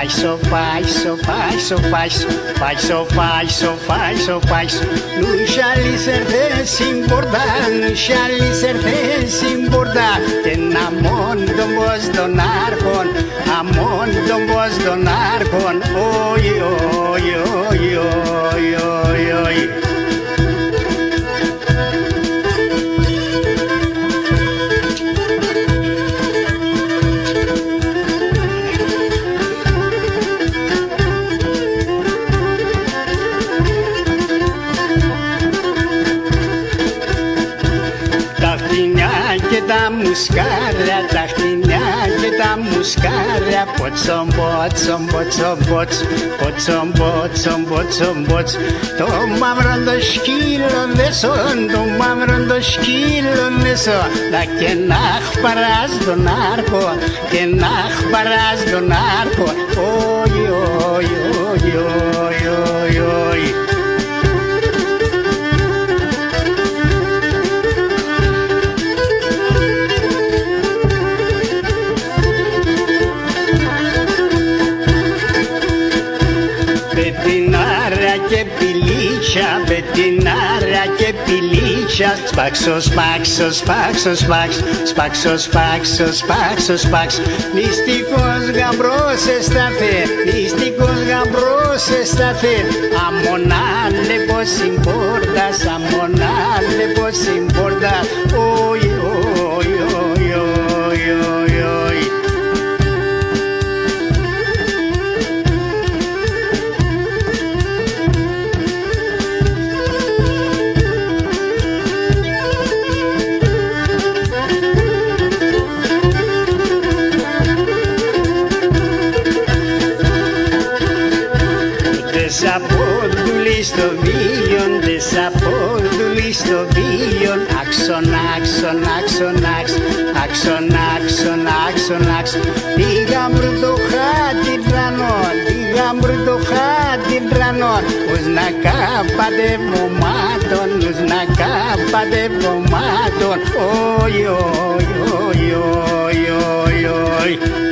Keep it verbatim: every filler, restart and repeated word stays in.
Πα σο, πα σο, πα σο, πα σο, πα σο, πα σο, πα σο, πα σο. Νου σ' αλίσ' ερθέν σην πόρταν, νου σ' αλίσ' ερθέν σην πόρταν. Και να μόν τον πος τον άρχον, να μόν τον πος τον άρχον. Οι, οι, οι, οι, οι, οι. Τα χτινιά και τα μουσκάρια, τα χτινιά και τα μουσκάρια. Ποτσον, ποτσον, ποτσον, ποτσον, ποτσον, ποτσον, ποτσον, ποτσον. Το μαύρον το σκύλον δέσον, το μαύρον το σκύλον δέσον. Να και να χπαράς τον άρχον, και να χπαράς τον άρχον. Οι, οι, οι, οι, οι, οι. Πετεινάρια και πηλίτσια, πετεινάρια και πηλίτσια. Σπάξ' σο, σπάξ' σο, σπάξ' σο, σπάξ', σπάξ' σο, σπάξ' σο, σπάξ' σο, σπάξ'. Μυστικός γαμπρός εστάθεν, μυστικός γαμπρός εστάθεν. Αμονά λέπω σην πόρταν, αμονά λέπω σην πόρταν. Οι, οι, οι, οι, οι, οι. Ντες απ' ον δουλί σο βίλιον, ντες απ' ον δουλί σο βίλιον. Άξον, άξον, άξον, άξ', άξον, άξον, άξον, άξ'. Τίγαν προύτο χάτιντρανον, τίγαν προύτο χάτιντρανον. Ους να κάπα ντ' εβδομάτον, ους να κάπα ντ' εβδομάτον. Οι, οι, οι, οι, οι, οι.